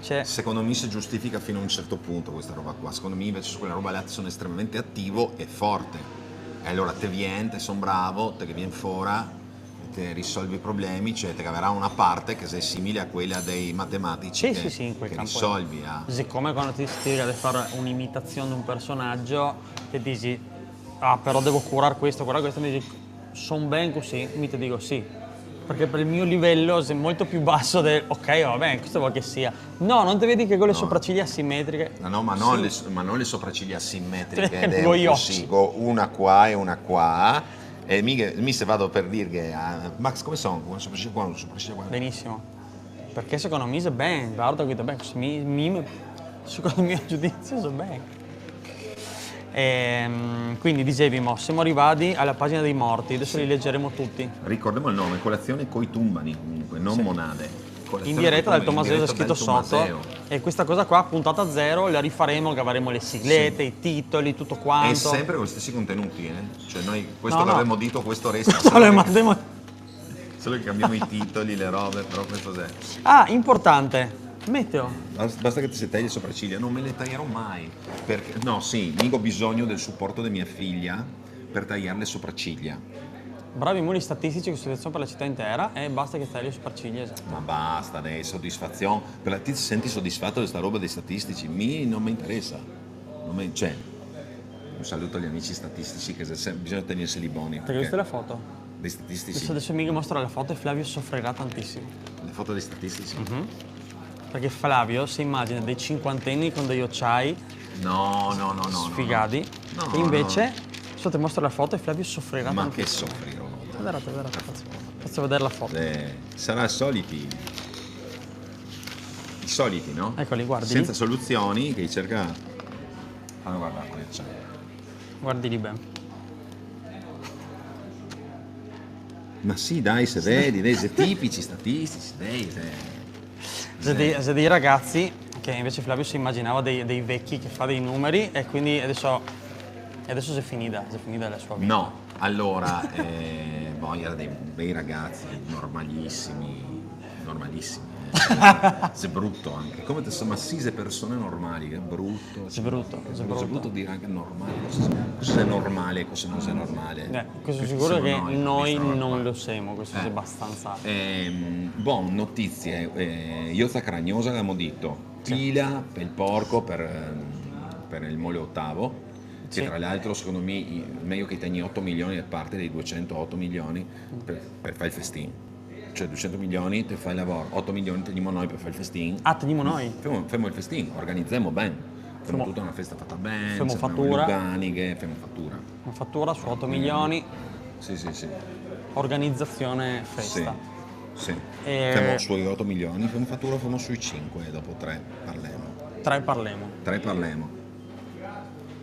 Cioè, secondo me se giustifica fino a un certo punto questa roba qua. Secondo me invece su quella roba là te son estremamente attivo e forte. E allora te vien, te son bravo, te che vien fora, te risolvi i problemi, cioè te gaverà una parte che xe simile a quella dei matematici che, sì, sì, in quel che campo risolvi, ah. Sicome quando ti spiega de fare un'imitazione de un personaggio, te disi, "Ah, però devo curar questo, curar questo", mi disi, "Son ben cusì?" Mi te digo, "Sì." Perché per il mio livello xe molto più basso del, "Ok, va ben, questo vol che sia." No, non te vedi che go le sopracciglia asimmetriche? No, no, ma non le, ma non le sopracciglia asimmetriche, go i oci. Cusì, go una qua e una qua. E mi, mi se vado per dirghe a Max, "Come son? Una sopracciglia qua, una sopracciglia qua." Benissimo. Perché secondo me xe ben, varda, capito? Ben, mi, mi, secondo el mio giudizio xe ben. Ehm, quindi disevimo, semo rivadi a la pagina dei morti, adeso li legeremo tuti. Ricordemo el nome, colazione coi tumbani, comunque, non monade. Colazione coi tumbani, in direta dal Tomaseo, xe scrito soto. E questa cosa qua, puntata zero, la rifaremo, che gaveremo le siglete, i titoli, tuto quanto. E sempre con i stesi contenuti, eh? Cioè noi, questo che gavemo dito, questo resta. Solo che cambiemo i titoli, le robe, però questo xe. Ah, importante. Meteo. Bas-, basta che te se tagli le sopracciglia. Non me le taglierò mai. Perché, no, sì, mi go bisogno del supporto de mia figlia per tagliar le sopracciglia. Bravi muri statistici, costituzione per la città intera, e basta che tagli le sopracciglia, esatto. Ma basta, dai, soddisfazion. Però ti te senti soddisfato de sta roba dei statistici? Mi non me interesa. Non me, cioè, un saluto agli amici statistici che se, bisogna tenerseli boni. Te ga visto la foto? Dei statistici. Adeso, adeso mi mostro la foto e Flavio soffrirà tantissimo. Le foto dei statistici? Mhm. Perché Flavio se immagina dei cinquantenni con dei ociai. No, no, no, no, no, no. Sfigati. No, no. E invece, adeso te mostro la foto e Flavio soffrirà tantissimo. Ma che soffrirò? Guardate, guardate, faccio, faccio vedere la foto. Eh, sarà soliti. I soliti, no? Eccoli, guardi. Senza soluzioni, che i cerca. Fammi guardare cosa c'è. Guardili ben. Ma sì, dai, se vedi, dai, xe tipici, statistici, dai, xe, xe dei, xe dei ragazzi che invece Flavio se imaginava dei, dei vecchi che fa dei numeri e quindi adeso, e adeso xe finida, xe finida la sua vita. No, allora, eh, boh, i era dei bei ragazzi, normalissimi, normalissimi, eh. Xe bruto anche. Come te so-, ma sì, xe persone normali, xe bruto. Xe bruto, xe bruto. Xe bruto dire anche normale. Cosa xe, cosa xe normale e cosa no xe normale? Eh, questo sicuro che noi non lo semo, questo xe abastanza. Ehm, bon, notizie, eh, Ioza Caragnosa, gavemo dito, pila per el porco, per, ehm, per el Mole Otavo, che tra l'altro, secondo me, i-, mejo che i tegni oto milioni da parte dei duecentoto milioni per, per far el festin. Cioè, duecento milioni te fa el lavoro, oto milioni tegnimo noi per far el festin. Ah, tegnimo noi? Femo, femo el festin, organizemo ben. Femo tuta na festa fata ben, femo fatura. Luganighe, femo fatura. Femo fatura su oto milioni. Sì, sì, sì. Organizazione festa. Sì, sì. E femo sui oto milioni, femo fatura, femo sui cinque, e dopo tre parlemo. Tre parlemo. Tre parlemo.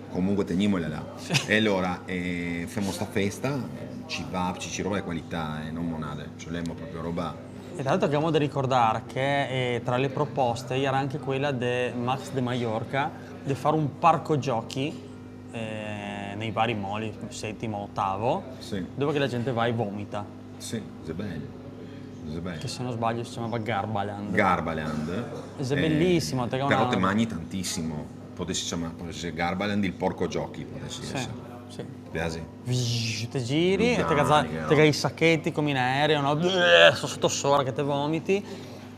Comunque tegnimola là. Sì. E alora, eh, femo sta festa, cevap, cicirò de qualità, eh, no monade, ciolemo proprio roba. E tra l'altro gavemo da ricordar che, eh, tra le proposte gera anche quela de Max de Maiorca de far un parco giochi, eh, nei vari moli, setimo, otavo, sì, dove che la gente va e vomita. Sì, xe bel. Xe bel. Che se no sbaglio se ciamava Garbaland. Garbaland. Xe belisimo, te ga una... Però te magni tantisimo. Podesi ciamar, podesi, Garbaland el porco giochi, podesi eser. Sì, sì. Te piasi? Vzzz, te giri e te ga za-, te ga i sacheti come in aereo, no? Bzzz, soto sora che te vomiti.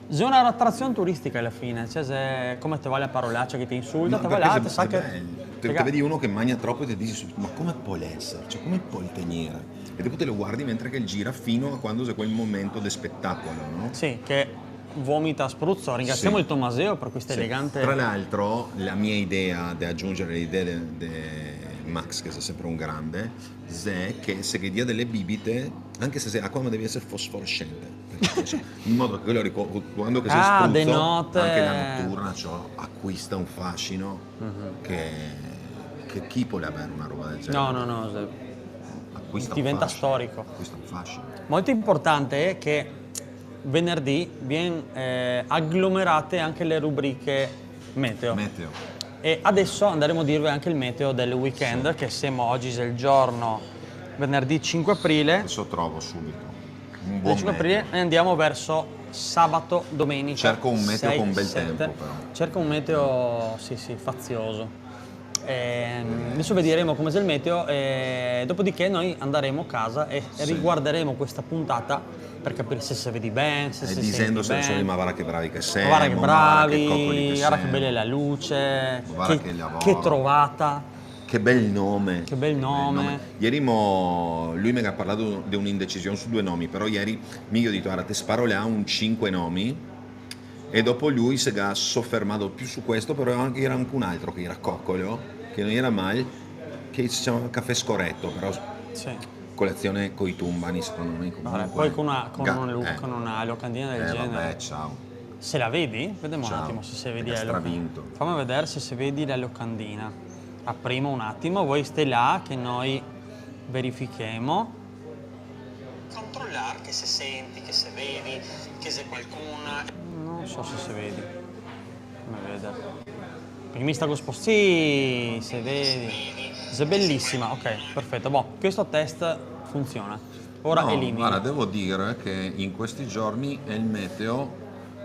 Xe una atrazion turistica ala fine, cioè, xe come te va la parolacia che te insulta, te va là, te sa che... Te, te vedi uno che magna tropo e te disi subito, "Ma come pol eser? Cioè, come pol tegnere?" E dopo te lo guardi mentre che el gira fino a quando xe quel momento de spetacolo, no? Sì, che vomita a spruzzo. Ringraziamo el Tomaseo per questa elegante... Tra l'altro, la mia idea de agiungere le idee de, de Max, che xe sempre un grande, xe che se ghe dia dele bibite, anche se xe acqua, ma deve eser fosforescente. In modo che quelo rico-, quando che se... Ah, de note. Anche la noturna, ciò, acquista un fascino che, che chi pol aver una roba del genere? No, no, no, se-, acquista un fascino. Diventa storico. Acquista un fascino. Molto importante è che venerdì vien, eh, aglomerate anche le rubriche meteo. Meteo. E adesso andremo a dirvi anche il meteo del weekend, sì, che semo oggi, xe el giorno, venerdì cinque aprile. Adesso trovo subito un buon meteo. Cinque aprile e andiamo verso sabato, domenica. Cerco un meteo con bel tempo, però. Cerco un meteo, sì, sì, fazioso. Ehm, adesso vedremo come xe el meteo e dopodiché noi andaremo a casa e, e riguarderemo questa puntata per capire se se vedi ben, se se senti ben. E disendo se, insoma, "Ma varda che bravi che semo, ma varda che bravi, varda che cocoli che semo, varda che bela la luce, che, che trovata." Che bel nome. Che bel nome. Ieri mo, lui me ga parlà de un'indecision su due nomi, però ieri mi ghe go dito, "Varda, te sparo là un cinque nomi." E dopo lui se ga sofermà più su questo, però anche, iera anche un altro che iera cocolo, che no iera mal, che se ciama Cafè Scoreto, però... Sì. Colazione coi tumbani, secondo me, comunque. Vabbè, poi con una, con un, eh, con una locandina del genere. Eh, vabbè, ciao. Se la vedi? Vedemo un atimo se se vedi la locandina. Ciao. Te ga stravinto. Fame vedere se se vedi la locandina. Aprimo un atimo, voi sté là che noi verifichemo. Controlar che se senti, che se vedi, che xe qualcuna. No so se se vedi. Fame vedere. Parché mi sta go spost-, sì, se vedi. Xe belisima, ok, perfeto. Bon, questo test funziona. Ora elimini. No, varda, devo dir che in questi giorni el meteo,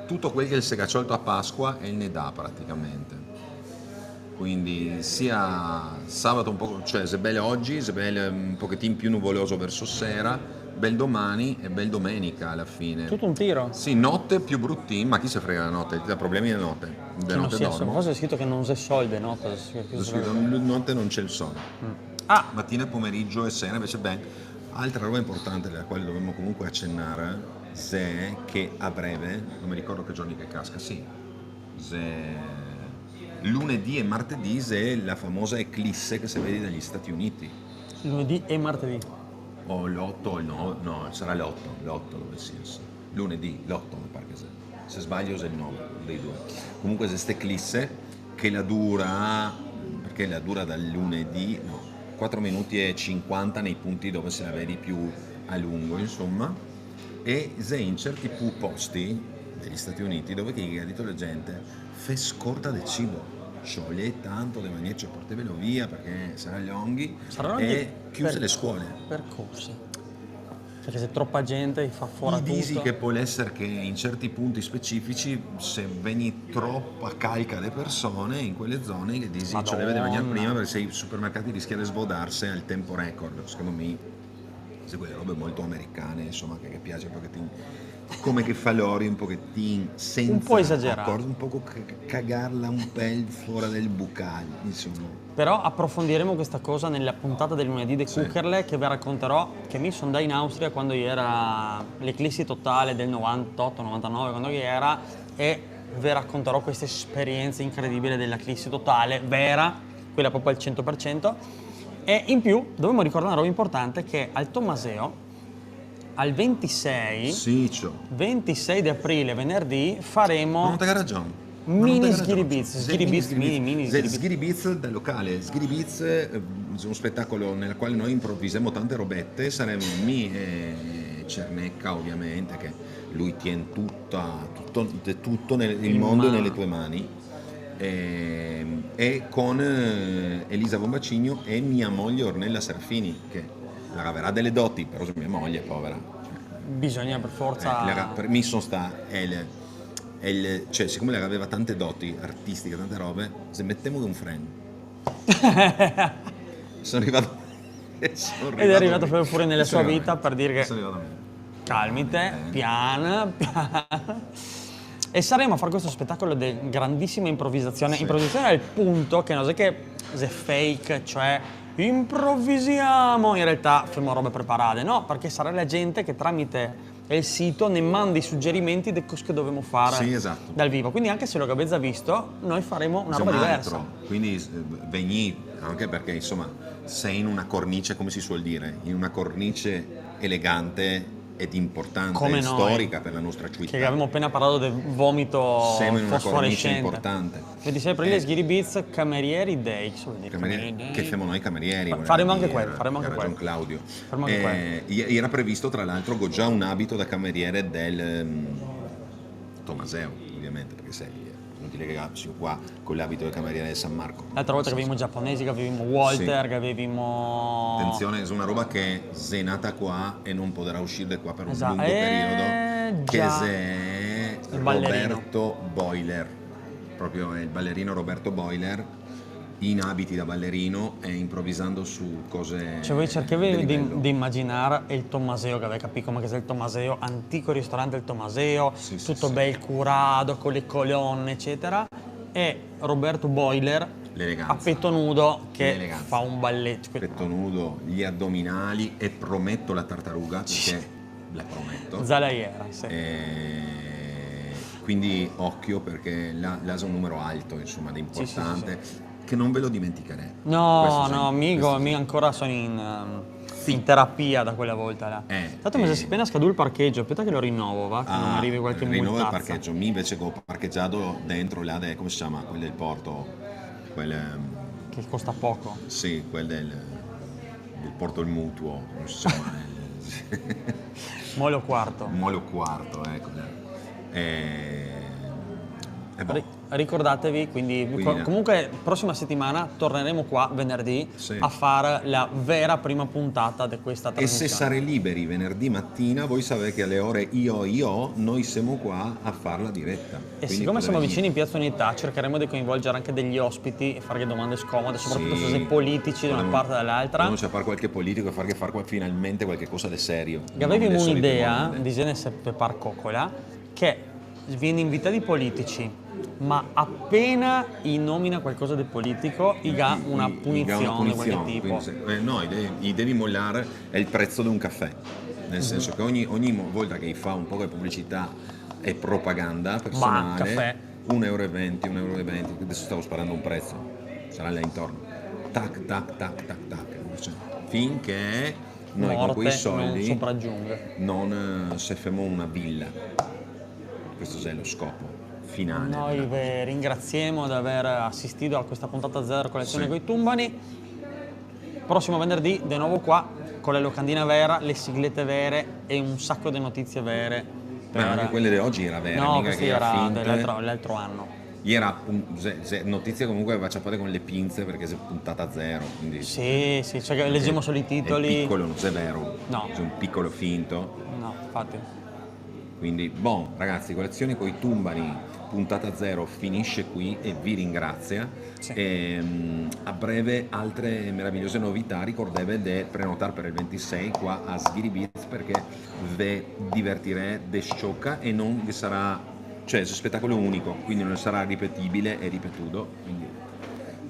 tuto quel che el se ga ciolto a Pasqua, el ne dà praticamente. Quindi sia sabato un poco, cioè, xe bel ogi, xe bel un pochetin più nuvoloso verso sera, bel domani e bel domenica alla fine. Tuto un tiro? Sì, note più brutin, ma chi se frega dela note? Chi ga problemi de note? De note dormo. Cosa xe scrito che no xe sol de note? Cosa xe scrito? Xe scrito, note no xe el sol. Mm. Ah! Matina, pomeriggio e sera invece ben. Altra roba importante dela quale dovemo comunque acenar, xe che a breve, no me ricordo che giorni che casca, sì, xe lunedì e martedì xe la famosa eclisse che se vedi dai Stati Uniti. Lunedì e martedì. O l'oto o el nove, no, sarà l'oto, l'oto dovrebbe esser. Lunedì, l'oto me par che xe. Se sbaglio xe el nove, un dei due. Comunque xe st'eclisse che la dura, parché la dura dal lunedì, no, quatro minuti e cinquanta nei punti dove se la vedi più a lungo, insoma. E xe in certi pu-, posti dei Stati Uniti dove che i ga dito a la gente: "Fè scorta de cibo, ciò, xe tanto de magnar, ciò, portevelo via parché sarà longhi", e chiuse le scole. Sarà longhi per co-, per cosa? Parché xe tropa gente, i fa fora tuto. I disi che pol esser che in certi punti specifici, se vien tropa calca de persone in quele zone, che disi, "Ciò, leve de magnar prima", parché se i supermercati rischia de svodarse al tempo record, secondo me. Xe quele robe molto americane, insoma, che, che piaxe un pochetin, come che fa lori, un pochetin sensa... Un po' esagerà. Acor-, un poco ca-, cagarla un pel fora del bucal, insoma. Però aprofondiremo questa cosa nella puntata del lunedì de Cucherle, che ve raconterò che mi son ndà in Austria quando iera l'eclissi totale del novantoto, novantanove, quando che iera, e ve raconterò questa esperienza incredibile dell'eclissi totale, vera, quella proprio al cento per cento. E in più, dovemo ricordar una roba importante, che al Tomaseo, al ventisei, sì, ciò, ventisei de aprile, venerdì, faremo... No, te ga ragion. Mini Sghiribiz, Sghiribiz, mini, mini Sghiribiz. Sghiribiz dal locale. Sghiribiz, eh, xe un spetacolo nel quale noi improvisemo tante robete, saremo mi e Cernecca, ovviamente, che lui tien tuta, tuto, de tuto nel, el mondo nele tue mani. E, e con, eh, Elisa Bombacigno e mia moglie Ornella Serafini, che la gaverà dele doti, però xe mia moglie, povera. Bisogna per forza. Eh, la ga-, per mi son stà, el, el, cioè, sicome la gaveva tante doti artistiche, tante robe, se metemo un fren. Son rivà, son rivà. Ed xe rivà pure nela sua vita, par dir che... Son rivà mi. Calmite, pian, pian. E saremo a far questo spetacolo de grandisima improvisazion. Sì. Improvisazion al punto che no xe che xe fake, cioè improvisiamo, in realtà femo robe preparate, no? Parché sarà la gente che tramite el sito ne manda i sugerimenti de cos che dovemo far dal vivo. Sì, esato. Quindi anche se lo gavè za visto, noi faremo una roba diversa. Xe un altro, quindi, eh, vegnì, anche parché, insoma, se in una cornice, come se suol dir, in una cornice elegante, ed importante, come noi, storica per la nostra città. Che avevamo appena parlato del vomito fosforescente. Semo in una cornice importante. Ventisei aprile, eh, Sghiribizzi, Camerieri Day, cosa vuol dire? Camerieri Day. Che femo noi camerieri, volevo dire. Faremo anche quello, faremo anche quello. Ha ragione Claudio. Faremo anche quello. Eh, i-, era previsto, tra l'altro, go già un abito da cameriere del, mm, Tomaseo, ovviamente, perché sai, è inutile che sia qua con l'abito del cameriere del San Marco. L'altra volta che avevimo giaponesi, che avevimo Walter, sì, che avevimo... Atenzione, xe una roba che xe nata qua e no podarà uscir de qua per un lungo periodo, eh, che xe Roberto Boiler, proprio el balerino Roberto Boiler, in abiti da balerino e improvisando su cose de livello. Cioè, voi cercavi de, de imaginar el Tomaseo, che gavè capì come che xe el Tomaseo, antico ristorante del Tomaseo, sì, sì, tuto bel curato, co le colone, ecetera, e Roberto Boiler a peto nudo che fa un baleto. L'eleganza. Peto nudo, gli addominali e prometo la tartaruga, perché la prometo. Za la iera, sì. E quindi occhio, perché là, là xe un numero alto, insoma, de importante, sì, sì, sì, che no ve lo dimenticherè. No, no, mi, mi ancora so in, ehm, in terapia da quela volta là. Eh, tanto me xe apena scadù el parchejo, speta che lo rinovo, va, che no me riva qualche multaza. Ah, rinova el parchejo. Mi invece go parchegià dentro là de, come se ciama? Quel del porto, quel, ehm... Che costa poco. Sì, quel del, del porto, el mutuo, come se ciama? Molo Quarto. Molo Quarto, eco, dai. E, e boh. Ri-, ricordatevi, quindi, co-, comunque, prosima setimana torneremo qua venerdì a far la vera prima puntata de questa trasmision. E se sarè liberi venerdì matina, voi savè che ale ore io, io, noi semo qua a far la direta. E sicome semo vicini in Piaza Unità, cercheremo de coinvolger anche degli ospiti e farghe domande scomode, sopratuto se xe politici da una parte o da l'altra. Sì, podemo, podemo ciapar qualche politico e farghe far qua-, finalmente qualche cosa de serio. Che gavevimo un'idea, disene se par cocola, che vien invità i politici, ma apena i nomina qualcosa de politico, i ga una punizion de qualche tipo. Quindi se, eh, no, i de-, i devi molar el prezo de un cafè. Nel senso che ogni, ogni mo-, volta che i fa un poco de publicità e propaganda personale, un euro e venti, un euro e venti, adeso stavo sparando un prezo, sarà là intorno. Tac, tac, tac, tac, tac. Cioè, finché noi con quei soldi no, eh, se femo una villa. Questo xe lo scopo finale. Noi ve ringraziemo de aver asistido a questa puntata zero de Colazione coi Tumbani. Prosimo venerdì, de novo qua, co la locandina vera, le siglete vere e un saco de notizie vere. Ma anche quele de ogi era vera, no, mica che era finta. Questa era de l'altro, l'altro ano. Iera un-, xe, xe notizie comunque che va ciapade con le pinze, perché xe puntata zero, quindi... Sì, sì, cioè che legemo solo i titoli. Xe picolo, no xe vero. No. Xe un picolo finto. No, infati. Quindi, bon, ragazzi, Colazione coi Tumbani, puntata zero, finisce qui e vi ringrazia. Sì. Ehm, a breve altre meravigliose novità, ricordeve de prenotar per el ventisei qua a Sghiribizzi, perché ve divertirè de scioca e no ve sarà, cioè, xe un spetacolo unico, quindi no sarà ripetibile e ripetudo, quindi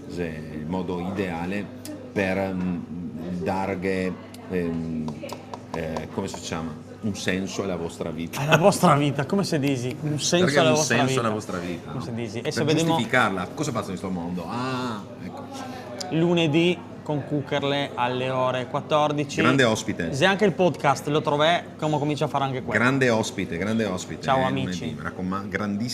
xe el modo ideale per, mm, darghe, ehm, eh, come se ciama? Un senso ala vostra vita. Ala vostra vita, come se disi? Un senso ala vostra vita. Darghe un senso ala vostra vita, no? Come se disi? E se vedemo... Per giustificarla, cosa fazo in sto mondo? Ah, eco. Lunedì con Cucherle ale ore quatordici. Grande ospite. Xe anche el podcast, lo trovè, come comincio a far anche quelo. Grande ospite, grande ospite. Ciao, eh, amici. Lunedì, me racoma-, grandissimo.